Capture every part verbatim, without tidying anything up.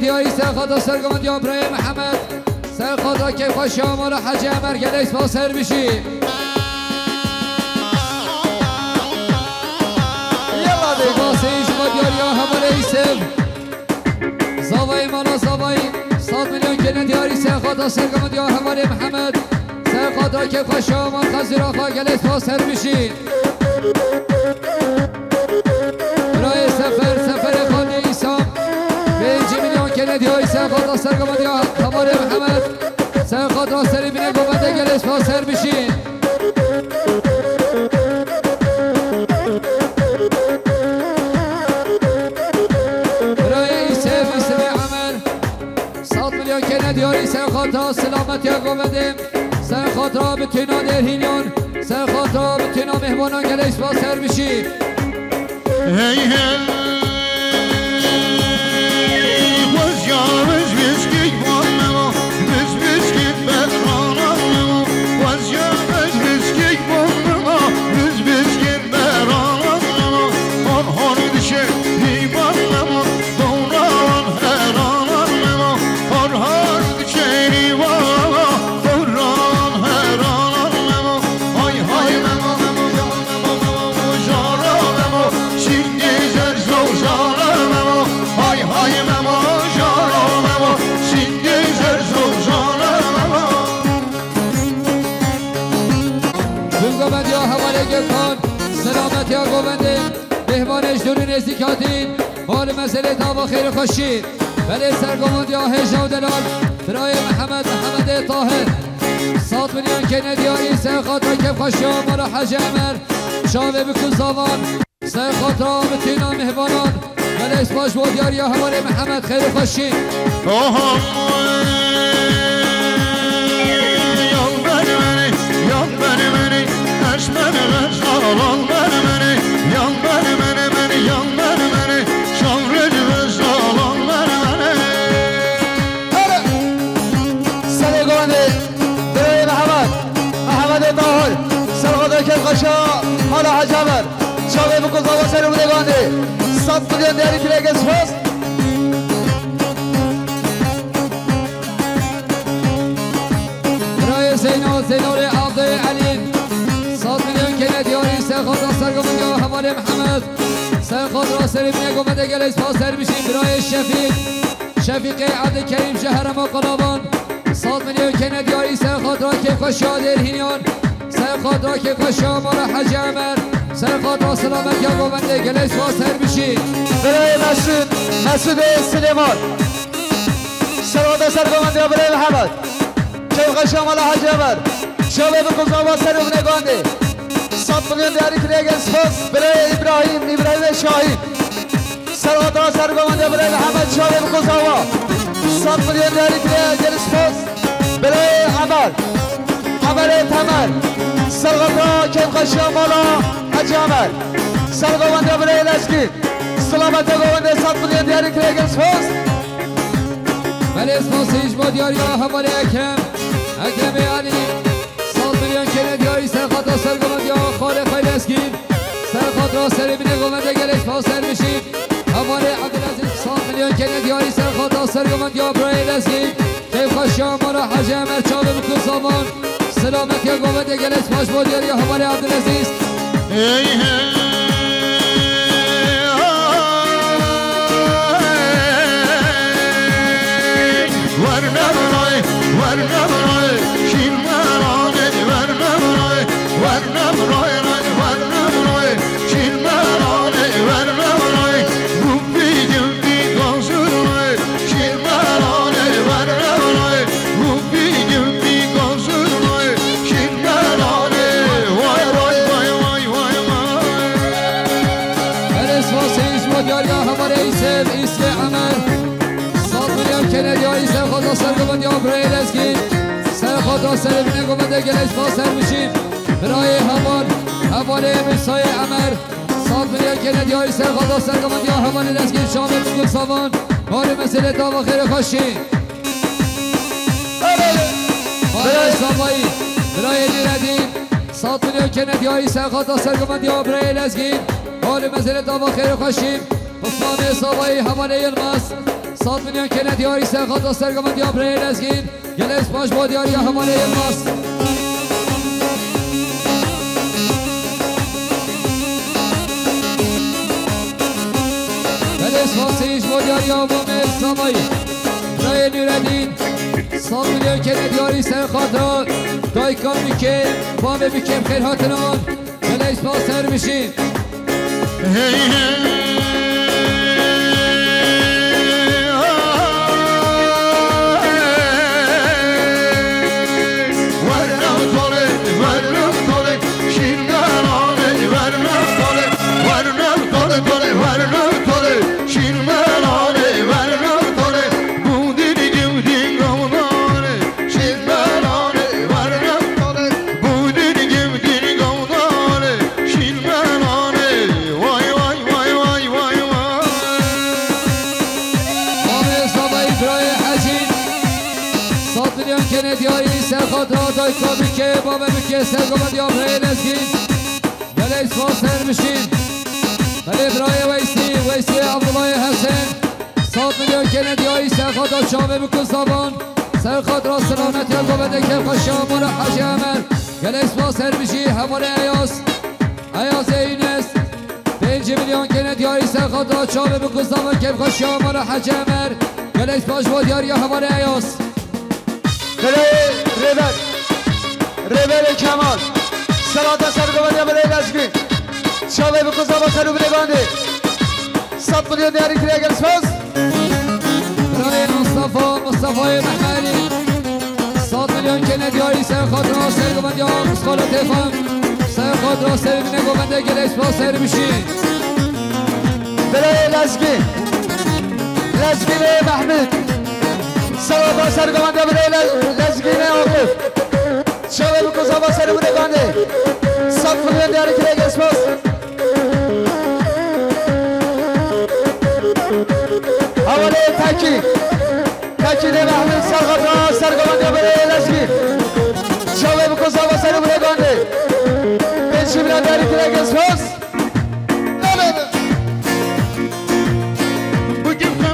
Diyarî serxata sergovan diya birayê Mihemed. Serxata kêfxweşiya mala Hecî Emer gelek spas her bijî. Yalla de. Spas ê ji bo diyariya hevalê Îsef. Zavayê mala Zavayê. Sed milyon kene diyarî serxata sergovan diya hevalê Mihemed. Serxata kêfxweşiya mal Xezîr Axa gelek spas her bijî. Birayê Sefer, Seferê Xalidê Îsa, pêncî milyon kene diyayî serxata sergovan diya hevalê Mihemed. Serxata serê binê govende gelê spas her bijî. Birayê Îsef, Îsefê Emer, sed milyon kene diyarî serxata silametiya govendê. Serxata bitîna derhînan, serxata bitîna mehmanan gelek spas her bijî. Hey hey, wazya biz biz kik bonnema, biz biz kik berana nema, wazya biz biz kik bonnema, biz biz kik berana nema, hon hon dişe hîman nema, dowran heranan nema, hon hon dişe hîman nema, dowran heranan nema, hay hay nema nema nema. Memo, Memo, Memo, jara Memo, şîrgê zerzo zara Memo, hay hay Memo, jara Memo, şîrgê zerzo zara Memo. Gul govend ya hevalê Gökhan, selametiya govendê, mehmanê ji dûr û nêzîk hatîn, mal û mezelê tava xêr û xweşî. Belê sergovend ya hêja û delal, birayê Mihemed, Mihemedê Tahir. Sed milyon kene diyarî, serxata kêfxweşiya mala Hecî Emer. Çavê bikû zavan, serxata bitîna mihvanan. Belê spas bo diyariya hevalê Mihemed, xêr û xweşî. Oha, yan bermenê, yan bermenê, eşmer ğezalan bermenê, yan bermenê, men yan bermenê, şavre ğezalan bermenê. Hele! Serê Gondê, birayê Mihemed, Mihemedê Tahir, serxata kêfxweşiya mala Hecî Emer, çavê bikû zava serê binê Gondê, sed milyon diyarî kire gelek spas. Birayê Zeyno, Zeyno rê Abdê Elî, sed milyon kene diyarî, serxata sergovan ya hevalê Mihemed, serxata serê binê govendê gelek spas her bijî, birayê Şefîk. Şefîqê Ebdilkerîm ji herêma Qalavan, sed milyon kene diyarî serxata kêfxweşiya dêrhîniyan, serxata kêfxweşiya mala Hecî Emer, serxata silametiya govendê gelek spas her bijî. Birayê Mesûd, Mesûdê Silêman, serxata sergovendiya birayê Mihemed, kêfxweşiya mala Hecî Emer, çavê bikû zava serê binê Gondê, sed milyon diyarî kiriye gelek spas, birayê Îbrahîm, Îbrahîmê Şahîn. Serxata sergovendiya birayê Mihemed, çavê bikû zava. Sed milyon diyarî kiriye gelek spas. Birayê Emer. Emerê Temer. Serxata kêfxweşiya mala Hecî Emer. Sergovendiya birayê Lezgîn. Silamete govendê sed milyon diyarî kiriye gelek spas. Belê spasî ji bo diyariya hevalê Ekrem. Ekremê Elî. Sed milyon kene diyarî serxata sergovendiya xalê xwe Lezgîn. Serxata serê binê govendê gelek spas her bijî. Hevalê Ebdulaziz sed milyon kene diyarî serxata sergovendiya birayê Lezgîn. Kêfxweşiya mala Hecî Emer çavê bikû zavan. Silametiya govendê gelek spas bo diyariya hevalê Ebdulaziz. Hey hey. Werne bray, werne bray, şîrmeranê werne bray, werne bray, werne bray, şîrmeranê werne bray, bu bîdim bî gazur bray, şîrmeranê werne bray, bu bîdim bî gazur bray, şîrmeranê, vay, vay, vay, vay, vay, vay. Belê spasê ji bo diyariya hevalê Îsef, Îsfê Emer. Sed milyon kene diyarî serxata sergovendiya birayê Lezgîn. Serxata serê binê govendê gelek spas her bijî. Birayê heval, hevalê Musayê Emer. Sed milyon kene diyarî serxata sergovendiya hevalê Lezgîn. Şamê bikû zavan. Barê meselê tava xêr û xweşî. Birayê Savayî, birayê Nîredîn. Sed milyon kene diyarî serxata sergovendiya birayê Lezgîn. Barê meselê tava xêr û xweşî. Osmanê Savayî, hevalê Yilmaz. Sed milyon kene diyarî serxata sergovendiya birayê Lezgîn. Gelek spas bo diyariya hevalê Yilmaz. Gelek spasî ji bo diyariya bo me Samayî. Birayê Nûredîn. Sed milyon kene diyarî serxata dayika Bikê, bavê Bikê bi xêr hatinan. Gelek spas, ser bijî. Hey, hey, hey. Werna tole, werna tole, şîrganane, werna tole, werna tole, tole, werna tole, şîrganane, werna tole, bu dili gevdin gavnane. Şîrmenane, werna tole, bûdin gevdin gavnane, şîrmenane, vay, vay, vay. Amê Samayî birayê Hecî, sed milyon kene diyarî serxata dayika Bikê, bavê Bikê sergovendiya birayê Lezgîn. Gelek spas, ser bijîn. Belê birayê Weysî, Weysî Abdullahê Hesen. Sed milyon kene diyarî serxata çavê Bikû Zavan. Serxata selametiya govende kevxweşiya mala Hecî Emer. Gelek spas, ser bijî hevalê Eyaz. Eyazê Yûnes. Pêncî milyon kene diyarî serxata çavê Bikû Zavan kevxweşiya mala Hecî Emer. Gelek spas ji bo diyariya hevalê Eyaz. Birayê Rêber, Rêberê Kemal, serxata sergovendiya birayê Lezgîn. Çavê Bikû Zavan ser û binê bandê. Sed milyon diyarî kiriye, gelek spas. Birayê Mustafa, Mustafayê Mehmedî. Sed milyon kene diyarî serxata sergovendiya Muskala Têfan. Serxata serê binê govende, gelek spas, ser bijî. Birayê Lezgî. Lezgînê Mehmûd. Serxata sergovendiya birayê Le-, Lezgînê Akif. Çavê Bikû Zavan ser û binê bandê. Sed milyon diyarî kiriye, gelek spas. Hevalê Tekî. Tekînê Mehmûd serxata sergovendiya birayê Lezgî. Çavê Bikû Zavan ser û binê bandê. Pêncî milyon diyarî kiriye, gelek spas. Bugün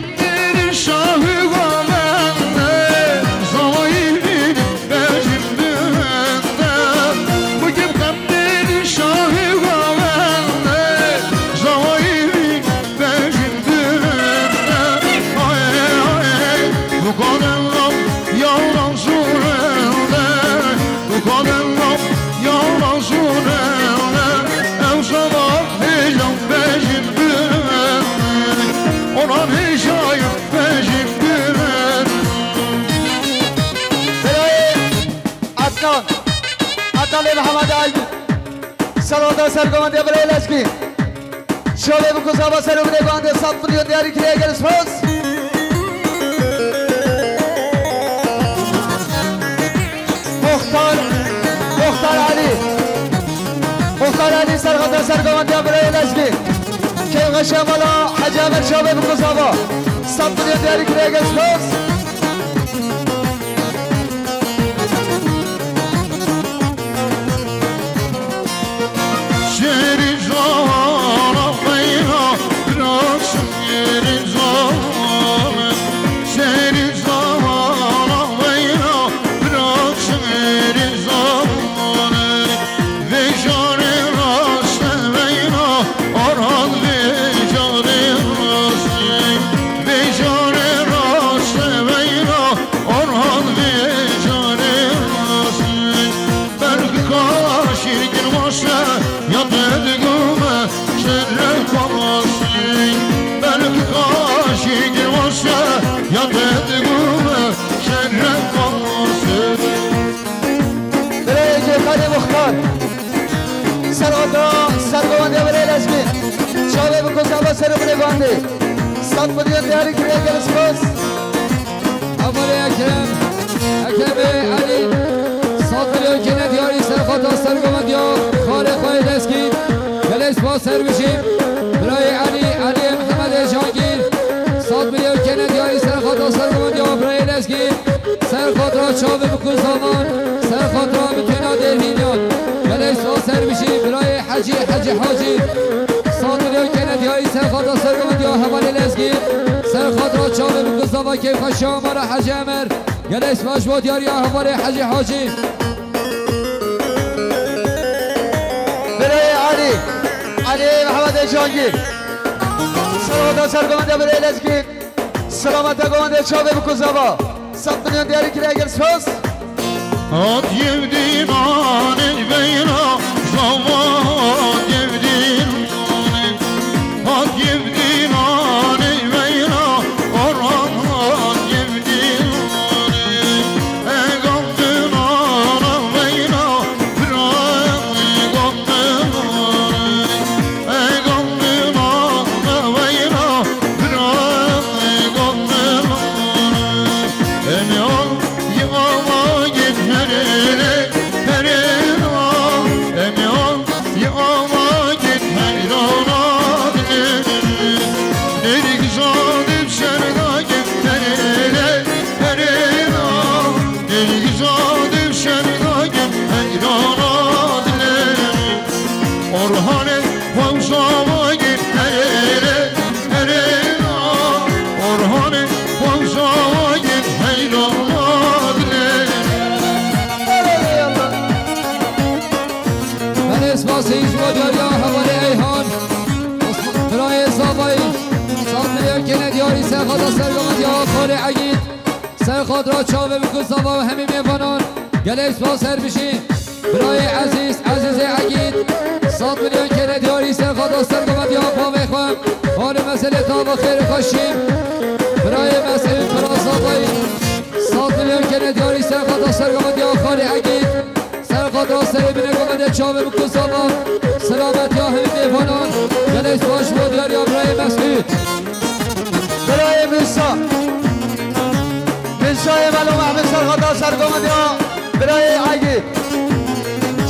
Şahı govende, zayıfın bejim düvende. Bugün şahı govende, zayıfın bejim düvende. Ay, ay, bu kadar yalan sürende, bu kadar yalan sürende. Ev sabah heyecan bejim düvende, ona heyecan Birayê Adnan, Adnan ê Mihemed Alî. Serxata sergovendiya birayê Lezgî. Çavê Bikû Zavan ser û binê bandê, sed milyon diyarî kiriye, gelek spas. Muxtar, Muxtar Elî. Muxtar Elî serxata sergovendiya birayê Lezgî. Kevxweşiya mala Hecî Emer, çavê Bikû Zavan. Sed milyon diyarî kiriye, gelek spas. Şêrî Zavan, ah, beyna, bırak şêrî Zavan. Şêrî Zavan, ah, beyna, bırak şêrî Zavan. Vê carê raşte beyna, Orhan vê carê raşte. Vê carê raşte beyna, Orhan vê carê raşte. Belki kaşîr girvaşe ya te digume şeref başı. Belki kaşîr girvaşe ya te digume şeref başı. Birayê Gökhanê Muxtar. Serxata sergovendiya birayê Lezgî. Çavê Bikû Zavan ser û binê bandê. Sed milyon diyarî kiriye, gelek spas. Hevalê Ekrem, Ekremê Elî, sed milyon kene diyarî serxata sergovendiya xalê xwe yê Lezgî. Gelek spas, ser bijî. Birayê Elî, Elî Mihemedê Cangîr, sed milyon kene diyarî serxata sergovendiya birayê Lezgî. Serxata çavê Bikû Zavan, serxata mitêna dêrhînyan. Gelek spas, ser bijî. Birayê Hecî, Hecî Hacî, sed milyon kene diyarî serxata sergovendiya hevalê Lezgî. Ser xatira çavê min ku zava keyfxweşiya me re Hecî Emer. Gelek spas bo diyariya hevalê Hecî Hacî. Birayê Elî, Elî Mehemedê Cangîr. Ser xatira ser govendê birayê Lezgîn. Selameta govendê çavê min ku zava. Sed milyon diyarî kiriye, gelek spas. Hat yevdînanê veyra, zava hat yevdînanê. Hat yevdînanê veyra, Orhan hat yevdînanê. Egan dinana veyra, birayê gondinanê. Egan dinana veyra, birayê gondinanê. Em ê al yê avagên herêne, herêna. Em ê al yê avagên heyrana dinê. Nêrîk zadê bi şerdagên herêne, herêna. Nêrîk zadê bi şerdagên heyrana dinê. Orhanê xwe û zavayê herêne, herêna. Orhanê xwe û zavayê heyrana dinê. Belê, spasî ji bo diyariya hevalê Eyhan. Birayê zavayî. Sed milyon kene diyarî ser xatira ser govendê ya xalê Egîd. Ser xatira çavê min ku zava û hemî mêvanan. Gelek spas, her bijî. Birayê ezîz, Ezîzê Egîd. Sed milyon kene diyarî ser xatira ser govendê ya bavê xwe. Xalê mezelê tava xêr û xweşî. Birayê Mesûd, bira zavayî. Sed milyon kene diyarî ser xatira ser govendê ya xalê Egîd. Ser xatira serê binê govendê çavê min ku zava. Selametiya hemî mêvanan. Gelek spas ji bo diyariya birayê Mesûd. Birayê Mîsa. Mîsayê Melo Mehmet ser xatira ser govendê ya birayê Egîd.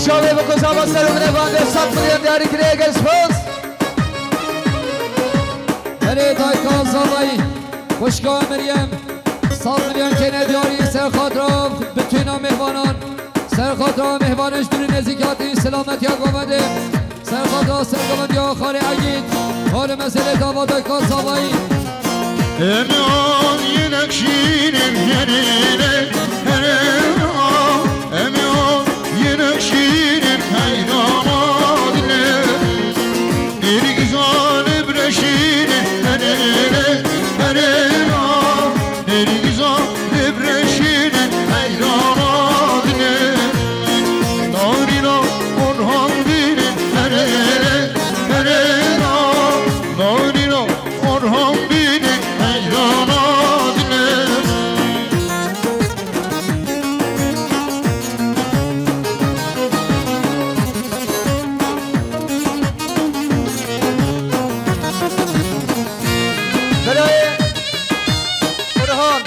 Çavê min ku zava ser binê govendê sed milyon diyarî kiriye, gelek spas. Belê dayka zavayî, xwişka Meryem, sed milyon kene diyarî ser xatira bitûna mêvanan. Ser xatira mêvanan ji dûrî nêzîk hatî selametiya govendê. Ser xatira ser govendê ya xalê Egîd. Xalê mezelê dava dayka zavayî. Em ê al yê nexşînên herêne, herêna. Em ê al yê nexşînên heyrana dinê. Nêrîk zanê bi reşînê herêne, herêna. Nêrîk zanê bi reşînê heyrana dinê. Narîna Orhan bînê herêne, herêna. Narîna Orhan bînê heyrana dinê. Birayê Orhan,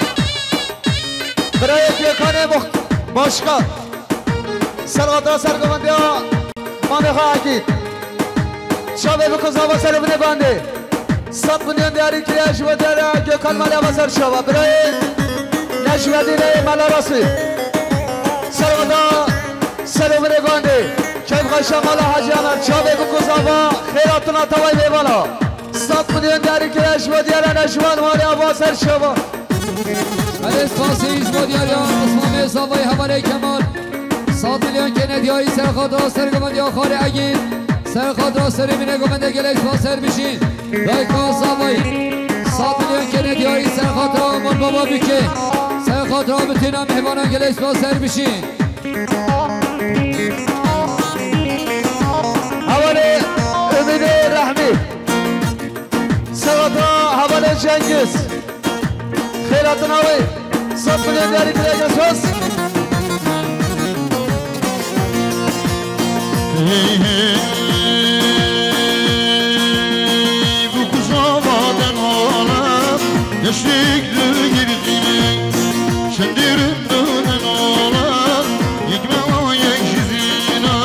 birayê Gökhanê Muxt-, Başkan, ser xatira ser govendê ya mamê xwe Egîd. Çavê min ku zava ser binê bandê. Sed milyon diyarî kiriye ji bo diyara Gökhan Malya Basar çava. Birayê Necmedînê Mala Rasî. Ser xatira ser binê bandê. Keyf xweşa mala Hacî Emer. Çavê min ku zava xêr hatina tavayê mêvana. Sed milyon diyarî kiriye ji bo diyara Necman Malya Basar çava. Belê spasî ji bo diyariya Osman Bey zavayê hevalê Kemal. Sed milyon kene diyarî ser xatira ser govendê ya xalê Egîd. Ser xatira serê binê govendê gelek spas, her bijî. Dayka zavayî. Sed milyon kene diyarî ser xatira Aman Baba Bikê. Ser xatira bitîna mêvanan gelek spas, her bijî. Hevalê Umîdê Rehmî. Ser xatira hevalê Cengiz. Xêr hatina wê. Sed milyon diyarî kiriye, gelek spas. Hey, hey, bu kuzava den ola, gençlik düğürdüğüne, şendirin düğünden ola, yekme o yek yüzüne,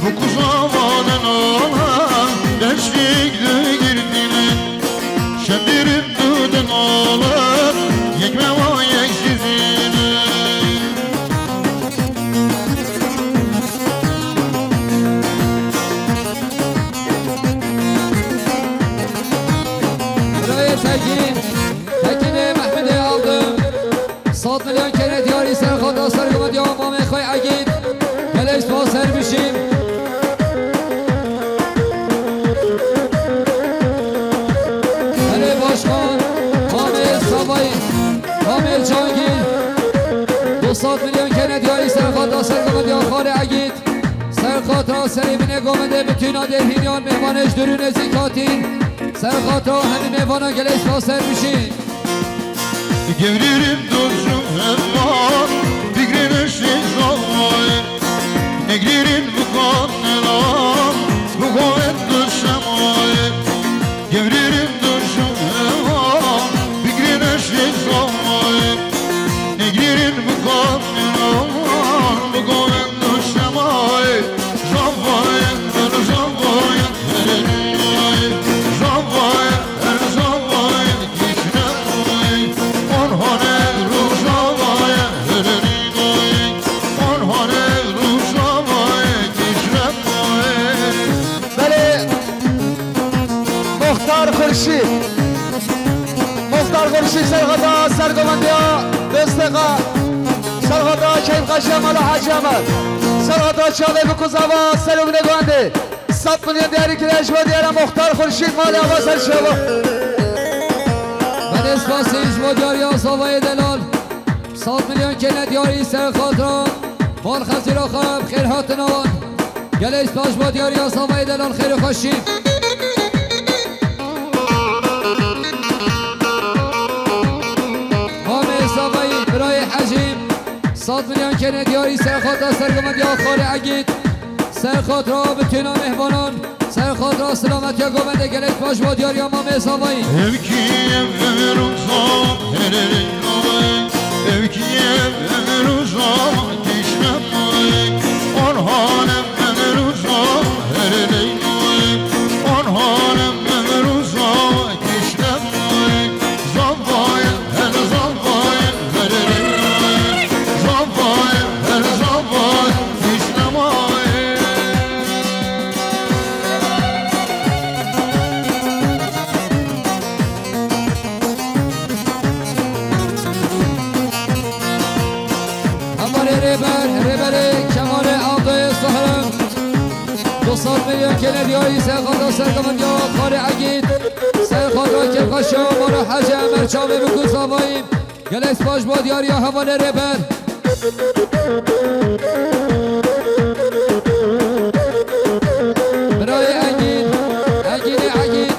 bu kuzava den ola, gençlik düğürdüğüne. Şendirin dudun ola, yekme wa yek yüzüne. Tîna Dêrhînyan mêvanê ji dûr û nêzîk hatîn. Ser xatira hemî mêvanan gelek spas ser bijîn. Gewrîrîm dozum hevan, bigrîne şîzavayê. Negrîrîn bixanelan, bixavet duşemayê. Gewrîrîm dozum hevan, bigrîne şîzavayê. Negrîrîn bixanelan, bixavet duşemayê. Belê, Muxtar Xurşîd. Muxtar Xurşîd serxeta sergovendiya Desteqa. Serxeta keyfxweşiya mala Hecî Emer. Serxeta çavê bi kuzava ser û binê guhendê. Sed milyon diyarî kire ji bo diyara Muxtar Xurşîd malê ava ser şeva. Belê spasî ji bo diyariya zavayê delal. Sed milyon kene diyarî ser xatira. Mal xezîra xwe bi xêr hatina wan. Gelek spas ji bo diyariya zavayê delal xêr û xweşî. Mamê zavayî birayê Hecî. Sed milyon kene diyarî ser xatira sergovendiya xalê Egîd. Ser xatira bi tîna mêvanan. Ser xatira silametiya govendê gelek baş bo diyariya mamê zavayî. Ev kî ye Emir Uza, hererê navê. Ev kî ye Emir Uza, kişme navê. Onhanem Emir Uza, hererê navê. Onhanem Emir Uza, kişme navê. Zavayê, her zavayê, hererê navê. Zavayê, her zavayê, kişme navê. Hevalê rêber, rêberê Kemalê Avdayê Sehra. Du sed milyon kene diyayî serxata sergovendiya xalê Egîd. Serxata kêfxweşiya mala Hecî Emer çavê bi ku zavayî. Gelek spas bo diyariya hevalê rêber. Birayê Engîn, Engînê Egîd.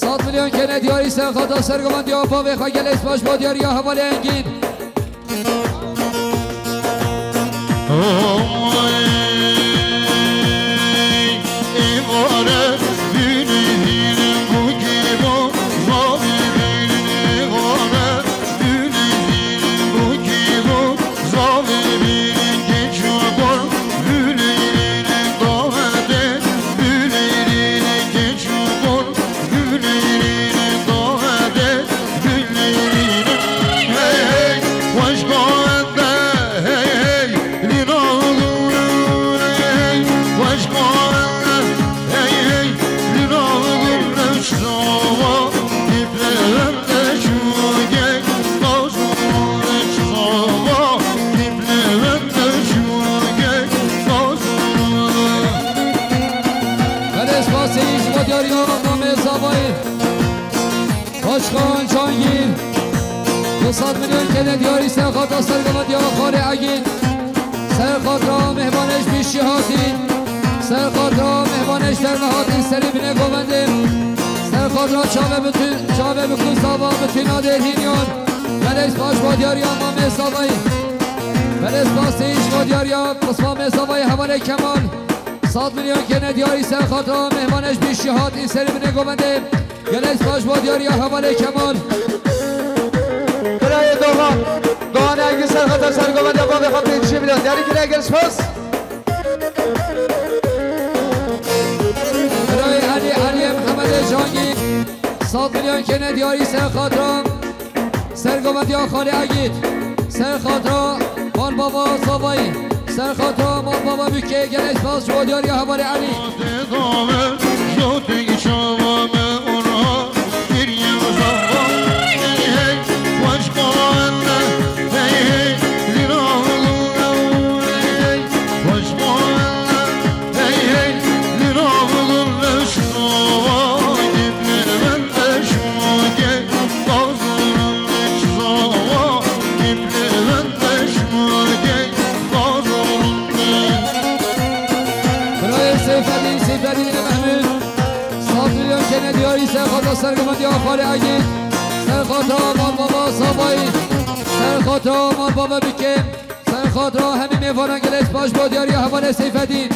Sed milyon kene diyarî serxata sergovendiya bavê xwe gelek spas bo diyariya hevalê Engîn. Belê spasî ji bo diyariya namê zavayî. Başkan Cangîr. Du sed milyon kene diyarî serxata sergovendiya xalê Egîn. Serxata mêhvanê ji bîşî hatî. Serxata mêhvanê ji derve hatî serî binê govendê. Serxata çavê bi tu-, çavê bi ku zava bi tîna dêrhîniyan. Belê spas ji bo diyariya mamê zavayî. Belê spasî ji bo diyariya mamê zavayî hevalê Kemal. Sed milyon kene diyarî serxata mêhvanê ji bîşî hatî serî binê govendê. Gelek spas bo diyariya hevalê Kemal. Birayê Doğan. Doğan Engin serxata sergovendiya bavê xwe pêncî milyon. Diyarî kire gelek spas. Birayê Elî, Elîyê Mihemedê Cangî. Sed milyon kene diyarî serxata. Sergovendiya xalê Egîd. Serxata Malbava Zavayî. Serxata Malbava Bûkê gelek spas ji bo diyariya hevalê Elî. Birayê Seyfedîn, Seyfedîn Diyarî ser xatra sergovendiya Xalê Egîd, ser xatra mal baba Savayî, ser xatra mal baba Bikêm, ser xatra hemî mêvanan gelek spas bo diyariya hevalê Seyfedîn.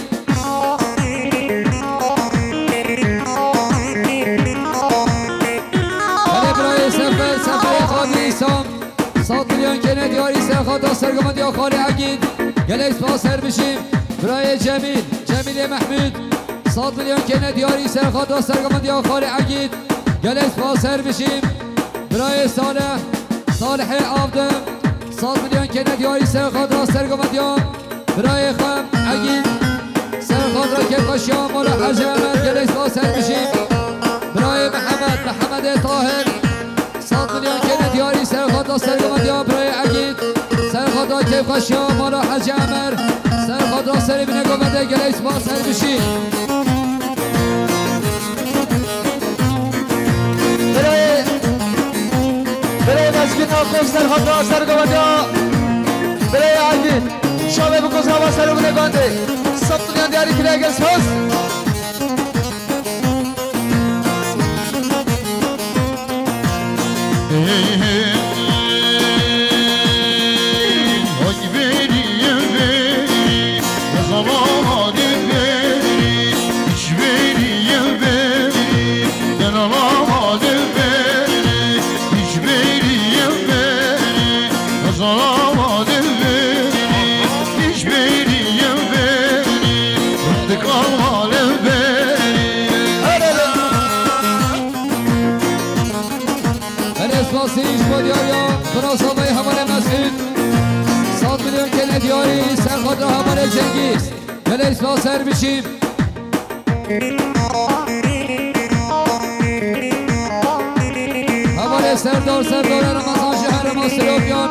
Belê birayê Sefer, Seferê Xadî Îsam, sed milyon kêne diyarî ser xatra sergovendiya Xalê Egîd, gelek spas her bijî. Birayê Cemîl, Cemîlê Mehmûd, sed milyon kêne diyarî ser xatra sergovendiya Xalê Egîd. Gelek spas her bijî. Birayê Salih, Salihê Avdim, sed milyon kêne diyarî ser xatra sergovendiya birayê xwe Egîd. Ser xatra kêfxweşiya mala Hecî Emer gelek spas her bijî. Birayê Mihemed, Mihemedê Tahir, sed milyon kêne diyarî ser xatra sergovendiya birayê Egîd. Ser xatra kêfxweşiya mala Hecî Emer. Ser xatra serê binê govendê gelek spas her bijî. Birayê, birayê Mezgîn Akos ser xatra sergovendiya birayê Egîd. Çavê biko zava serê binê govendê. Sed milyon diyarî kiriye gelek spas. Belê spasî ji bo diyariya bira Savayî hevalê Mesûd. Sed milyon kêne diyarî ser xatra hevalê Cengîz. Gelek spas her bijî. Hevalê Serdar, Serdar Remezan ji herêma Silopiyan.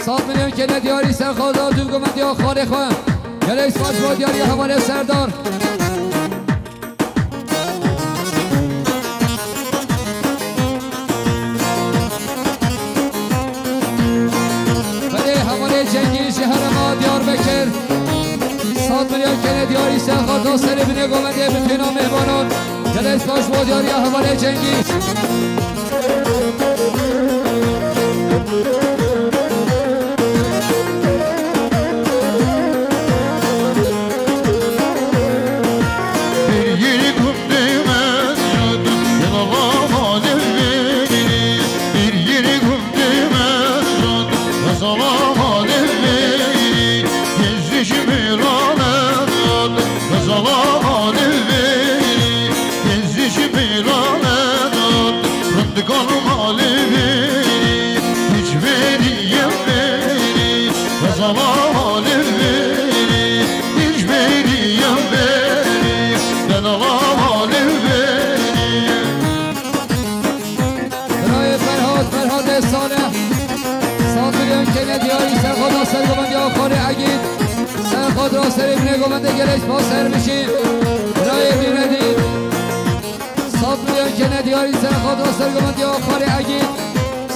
Sed milyon kêne diyarî ser xatra dû govendiya xalê xwe. Gelek spas ji bo diyariya hevalê Serdar. Belê hevalê Cengîz ji herêma Diyarbekir. Sed milyon kêne diyarî ser xatra serê binê govendê bi têna mêvanan. Gelek spas ji bo diyariya hevalê Cengîz. Birayê Ferhat, Ferhatê Salih, sed milyon kêne diyarî ser xatra sergovendiya xalê Egîd. Ser xatra serê binê govendê gelek spas her bijî. Birayê Nûredîn, sed milyon kêne diyarî ser xatra sergovendiya xalê Egîd.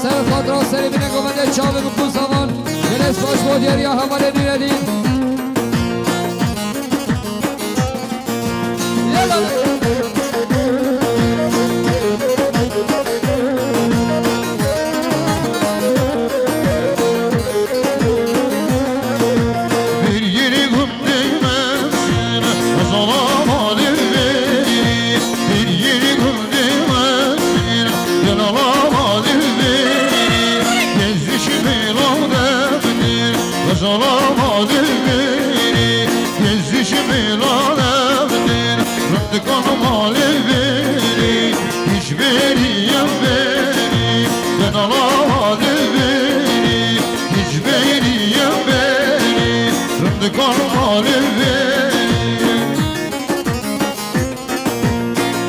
Ser xatra serê binê govendê çavê biko zavan. Gelek spas ji bo diyariya hevalê Nûredîn.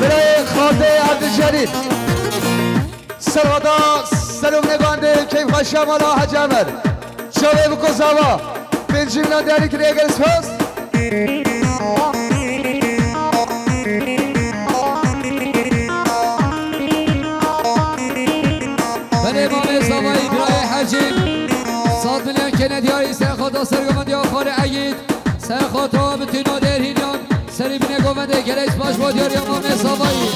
Birayê Xardê Evdijelîl. Serhada serûvnê bandê keyfxweşiya mala Hecî Emer. Çavê biko zava. Pêncî milan diyarî kiriye gelek spas. Belê mamê zavayî birayê Hecî. Sed milyon kêne diyarî ser xatra sergovendiya xalê Egîd. Ser xatra bi tîna dêrhîniyan. Serî binê govendê gelek spas bo diyariya mamê zavayî.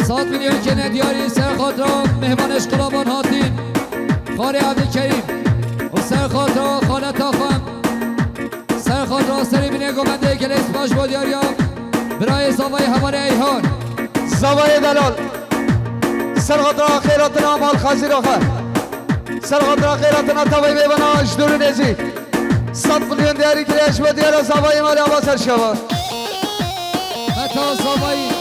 Sed milyon kene diyarî ser xatira mêhmanê ji Qulaban hatîn. Xalê Evdî Kerîm û ser xatira xaleta xwe. Ser xatira serê binê govendê gelê spas bo diyariya birayê zavayê hevalê Eyhan. Zavayê delal. Ser xatira xêratina mal xezîra xwe. Ser xatira xêratina tavayê mêvana ji dûr û nêzîk. Sed milyon diyarî kiriye ji bo diyara zavayê malê ava ser şeva. Heta zavayî